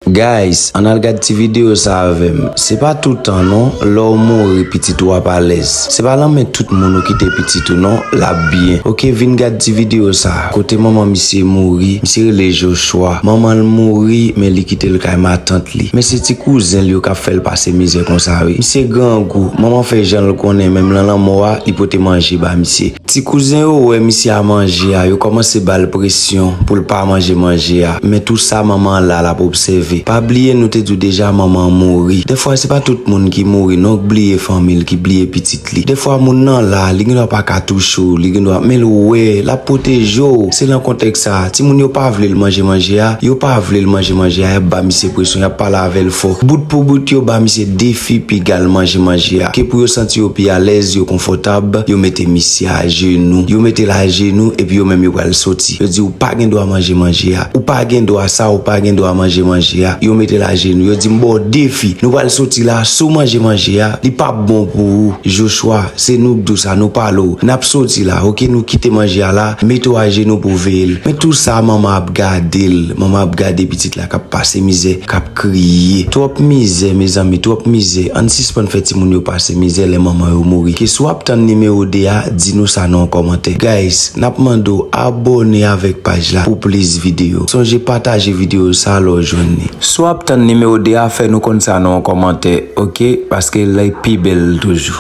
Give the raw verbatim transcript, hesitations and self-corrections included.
Guys, ann al gad ti videyo sa avè m. Se pa toutan non, lè w mouri pitit ou ap alèz. Se pa nan men tout moun ou kite pitit ou non, l ap byen. Oke, vin gad ti videyo sa. Kote manman misye mouri, misye rele Joshua. Manman l mouri, men li kite l kay matant li. Men se ti kouzen l yo k ap fè l pase mizè konsa wi. Misye grangou, manman fè jan l konnen, menm nan lanmò a, li pote manje ba misye. Ti kouzen yo wè misye a manje a, yo kòmanse ba l presyon pou l pa manje manje a. Men tou sa manman an la, l ap obsève. Pa bliye nou te di w deja manman an mouri. Dèfwa se pa tout moun ki mouri non, k bliye fanmi l, ki bliye pitit li. Dèfwa moun nan la, li gendwa pa ka touche w, li gendwa, men l wè, l ap pwoteje w. Se nan kontèks sa a, timoun yo pa vle l manje manje a, yo pa vle l manje manje a, y ap ba misye presyon, y ap pale avè l fò. Bout pou bout yo ba misye defi piga l manje manje a. Ke pou yo santi yo pi alèz, yo konfòtab, yo mete misye ajenou. Yo mete l ajenou, epi yo menm yo pral soti. Yo di, "Ou pa gen dwa manje manje a. Ou pa gen dwa sa, ou pa gen dwa manje manje a." Yo mete l ajenou. Yo di, "M ba w defi. Nou pral soti la, si w manje manje a, li p ap bon pou ou." Joshua, se nou k di w sa, nou pale w. N ap soti la, oke, nou kite manje a la, mete w ajenou pou w veye l. Men tou sa, manman ap gade l. Manman ap gade pitit la k ap pase mizè, k ap kriye. Twòp mizè, mezanmi, twòp mizè. Ann sispann fè timoun yo pase mizè lè manman yo mouri. Ke si w ap tann nimewo de a, di nou sa nan yon kòmantè. Guys, n ap mande w abòne avèk paj la pou plis videyo. Sonje pataje videyo sa lè w jwenn li. Si w ap tann nimewo de a, fè nou konn sa nan yon kòmantè, oke? Paske l pi bèl toujou.